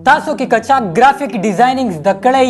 تاسو کې که چا ګرافیک ډیزاینینګ زده کړی،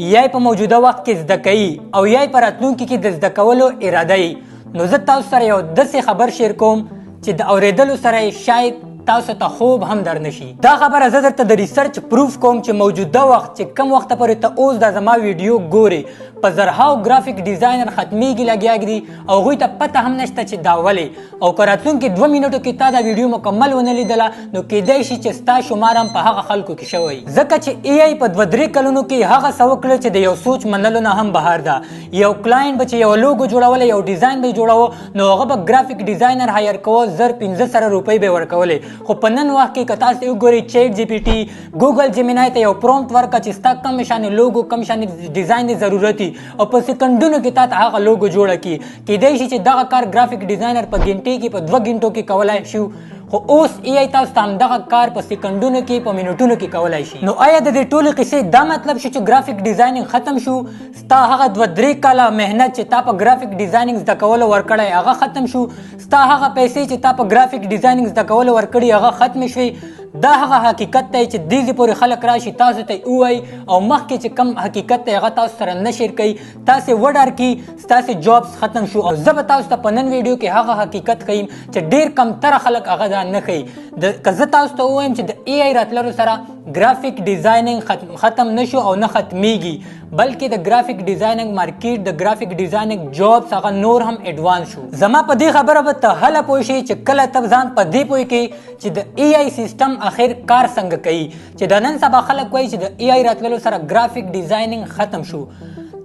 یا یې په موجوده وخت کې زده کوي او یا یې په راتلونکي کې د زده کولو اراده یي، نو زه تاسو سره یو داسې خبر شیر کوم چې د اورېدلو سره یې شاید تاسو ته خوب هم در نشي. دا خبره زه درته د ریسرچ پروف کوم چې موجوده وخت چې کم وخت پورې ته اوس دا زما ویډیو ګورې، په زرهاو ګرافیک ډیزاینر ختمیږي لګیا دي او هغوی ته پته هم نشته چې دا ولې. او که راتلونکي 2 منټو کې تا دا ویډیو مکمل ونه لیدله، نو کیدای شي چې ستا شمار هم په هغه خلکو کې شوی، ځکه چې ای آی په 2-3 کلونو کې هغه څه وکړل چې د یو سوچ منلو نه هم بهر ده. یو client به چې یو لوګو جوړوله، یو ډیزاین به جوړاوه، نو هغه به ګرافیک ډیزاینر hire کوه، 1500 روپۍ به ورکولې. خو په نن وخت کې که تاسو وګورئ، چیټ جی پی ټي، ګوګل جیمینای ته یو پرومپټ ورکړه چې ستا کم شان لوګو، کم شان ډیزاین دی ضرورت، او په سکندونو کې تا ته هغه لوګو جوړه کی. کیدای شي چې دغه کار ګرافیک ډیزاینر په ګنټې کې، په 2 غنټو کې کولای شي، خو اوس ای آی تاسو ته همدغه کار په سکندونو کې، په منټونو کې کولای شي. نو آیا د دې ټولې قصې دا مطلب شو چې ګرافیک ډیزاینینګ ختم شو؟ ستا هغه 2-3 کاله محنت چې تا په ګرافیک ډیزاینینګ زده کولو ورکړی، هغه ختم شو؟ ستا هغه پیسې چې تا په ګرافیک ډیزاینینګ زده کولو ورکړي، هغه ختم شوې؟ دا هغه حقیقت دی چې دې ځای پورې خلک راشي تاسو ته ووایي او مخکې چې کم حقیقت دی، هغه تاسو سره نه شیر کوي، تاسو وډار کی ستاسو جابز ختم شو. او زه به تاسو ته په نن ویډیو کې هغه حقیقت ښیم چې ډیر کم تر خلک هغه دا نه ښیي. د که زه تاسو ته ووایم چې د ای آی راتللو سره ګرافیک ډیزاینینګ ختم نشو او نه ختمیږي، بلکې د ګرافیک ډیزاینینګ مارکیټ، د ګرافیک ډیزاینینګ جابز هغه نور هم اډوانس شو. زما په دې خبره به ته هله پوه شې چې کله ته ځان په دې پوه کې چې د ای آی سیستم اخر کار څنګه کوي. چې د نن سبا خلک وایي چې د ای آی راتللو سره ګرافیک ډیزاینینګ ختم شو،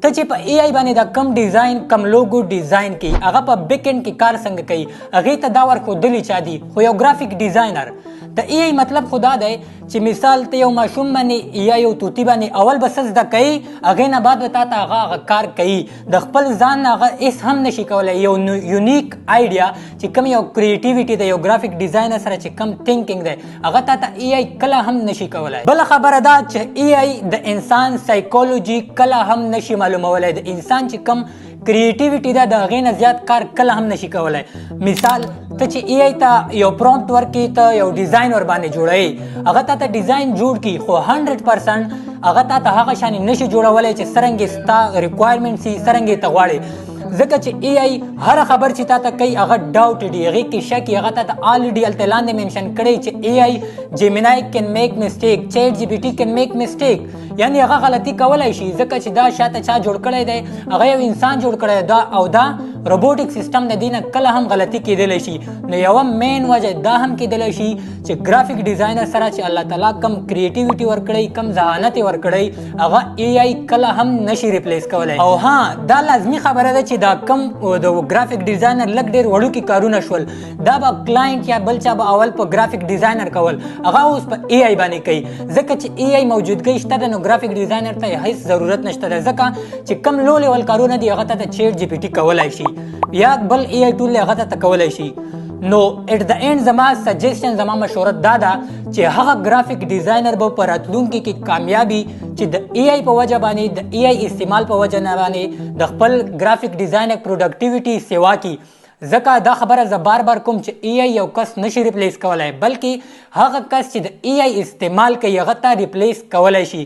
ته چې په ای آی باندې دا کم ډیزاین، کم لوګو ډیزاین کوي، هغه په بیک اینډ کې کار څنګه کوي؟ هغه ته دا ورښودلی چا دي؟ خو یو ګرافیک ډیزاینر. د ای آی مطلب خو دا دی چې مثال ته یو ماشوم باندې یا یو طوطي باندې اول به څه زده کوي، هغې نه بعد به تا ته هغه کار کوي. د خپل ځان نه هغه هېڅ هم نشي کولی. یو یونیک آیډیا چې کوم یو کریټیویټي ده، یو ګرافیک ډیزاینر سره چې کوم تینکینګ دی، هغه تا ته ای آی کله هم نشي کولی. بله خبره دا چې ای آی د انسان سایکولوژي کله هم نشي معلومولی. د انسان چې کوم کریټیویټي ده، د هغې نه زیات کار کله هم نشي کولی. مثال ته چې ای آی ته یو پرومپټ ورکې، ته یو ډیزاین ور باندې جوړوي، هغه تا ته ډیزاین جوړ کی، خو 100% هغه تا ته هغه شان نشي جوړولی چې څرنګه ستا ریکوایرمنټ سي، څرنګه ته غواړې، ځکه چې ای آی هر خبر چې تا ته کوي، هغه ډاوټ دی، هغې کې شک. هغه تا ته الریډي هلته لاندې منشن کړی چې AI Gemini can make mistake، ChatGPT can make mistake، یعنی هغه غلطي کولای شي، ځکه چې دا شاته چا جوړ کړی دی؟ هغه یو انسان جوړ کړی دا او دا روبوټیک سیستم د دینه کله هم غلطي کېدلی شي. نو یوه مین وجه دا هم کېدلی شي چې ګرافیک ډیزاینر سره چې الله تعالی کم کریټیویټي ورکړی، کم ذهانت ورکړی، هغه ای آی کله هم نشي ریپلیس کولای. او ها، دا لازمي خبره ده چې دا کم د ګرافیک ډیزاینر لږ ډیر وړوکي کارونه شول، دا به کلاینټ یا بل چا به اول په ګرافیک ډیزاینر کول، هغه اوس په ای آی باندې کوي، ځکه چې ای آی موجودګۍ شته ده، نو ګرافیک ډیزاینر ته هیڅ ضرورت نشته ده، ځکه چې کم لو لیول کارونه دي، هغه ته چیټ جی پی ټي کولای شي یا بل ای آی ټول هغه ته کولای شي. نو at the end زما سجیشن، زما مشوره دا ده چې هغه ګرافیک ډیزاینر به په راتلونکي کې کامیابي چې د ای آی په وجه باندې، د ای آی استعمال په وجه نه باندې د خپل ګرافیک ډیزاینر پروډکټیویټي سیوا کی، ځکه دا خبره زه بار بار کوم چې ای آی یو کس نشي ریپلیس کولای، بلکې هغه کس چې د ای آی استعمال کوي، هغه ته ریپلیس کولای شي.